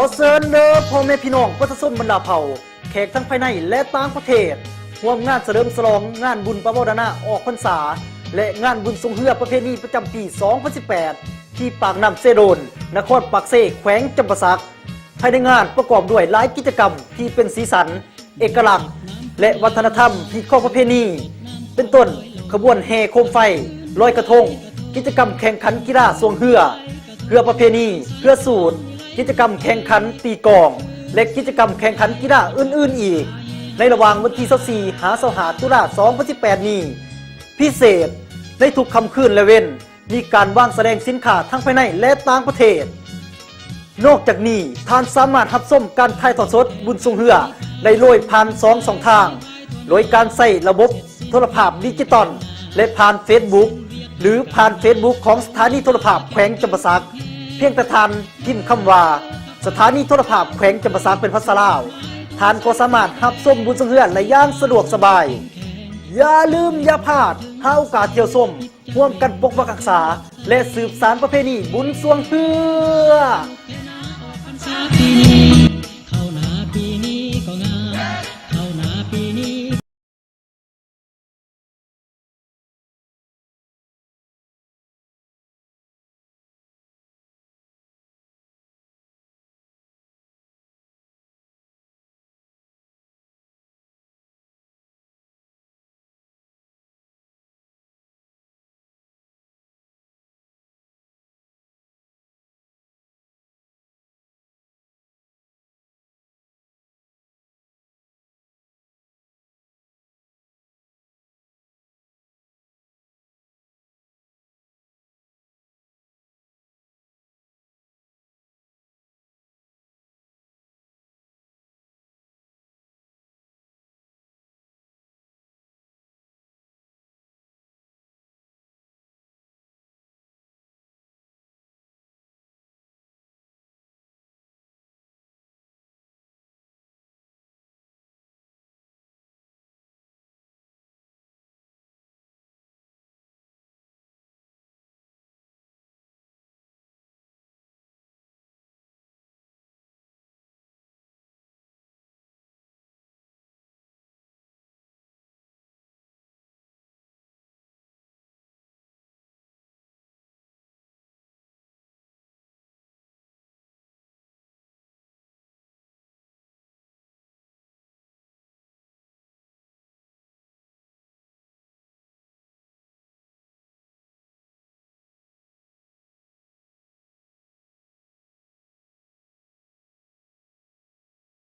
ຂໍເຊີນເດີພໍ່ແມ່ພີ່ນ້ອງປະຊາຊົນບັນດາເຜົ່າ, ແຂກທັງພາຍໃນ ແລະ ຕ່າງປະເທດ, ຮ່ວມງານສະເຫຼີມສະຫຼອງງານບຸນປະເວົ້າດານາອອກພັນສາ ແລະ ງານບຸນຊ່ວງເຮືອປະເພນີປະຈຳປີສອງພັນສິບແປດ ທີ່ປາກນ້ຳເຊໂດນ, ນະຄອນປາກເຊ, ແຂວງຈຳປາສັກ. ພາຍໃນງານປະກອບດ້ວຍຫຼາຍກິດຈະກຳທີ່ເປັນສີສັນ, ເອກະລັກ ແລະ ວັດທະນະທຳຮີດຄອງປະເພນີ ເປັນຕົ້ນ ຂະບວນແຫ່ໂຄມໄຟ, ລອຍກະທົງ, ກິດຈະກຳແຂ່ງຂັນກິລາຊ່ວງເຮືອ, ເຮືອປະເພນີ, ເຮືອສູດ, ກິດຈະກຳແຂ່ງຂັນຕີກອງ ແລະ ກິດຈະກຳແຂ່ງຂັນກິລາອື່ນໆອີກ ໃນລະຫວ່າງວັນທີຊາວສີ່ ຫາ ຊາວຫ້າ ຕຸລາ ສອງພັນສິບແປດນີ້. ພິເສດ, ໃນທຸກຄ່ຳຄືນ ແລະ ເວັນ ມີການວາງສະແດງສິນຄ້າທັງພາຍໃນ ແລະ ຕ່າງປະເທດ. ນອກຈາກນີ້, ທ່ານສາມາດຮັບຊົມການຖ່າຍທອດສົດບຸນຊ່ວງເຮືອໄດ້ໂດຍຜ່ານສອງຊ່ອງທາງ, ໂດຍການໃຊ້ລະບົບໂທລະພາບດິຈິຕອນ ແລະ ຜ່ານເຟສບຸກ ຫຼື ຜ່ານເຟສບຸກຂອງສະຖານີໂທລະພາບແຂວງຈຳປາສັກ. ພຽງແຕ່ທ່ານພິມຄຳວ່າ ສະຖານີໂທລະພາບແຂວງຈຳປາສັກ ເປັນພາສາລາວ, ທ່ານກໍສາມາດຮັບຊົມບຸນຊ່ວງເຮືອໄດ້ຢ່າງສະດວກສະບາຍ. ຢ່າລືມຢ່າພາດ, ຫາໂອກາດທ່ຽວຊົມ, ຮ່ວມກັນປົກປັກຮັກສາ ແລະ ສືບສານປະເພນີບຸນຊ່ວງເຮືອ.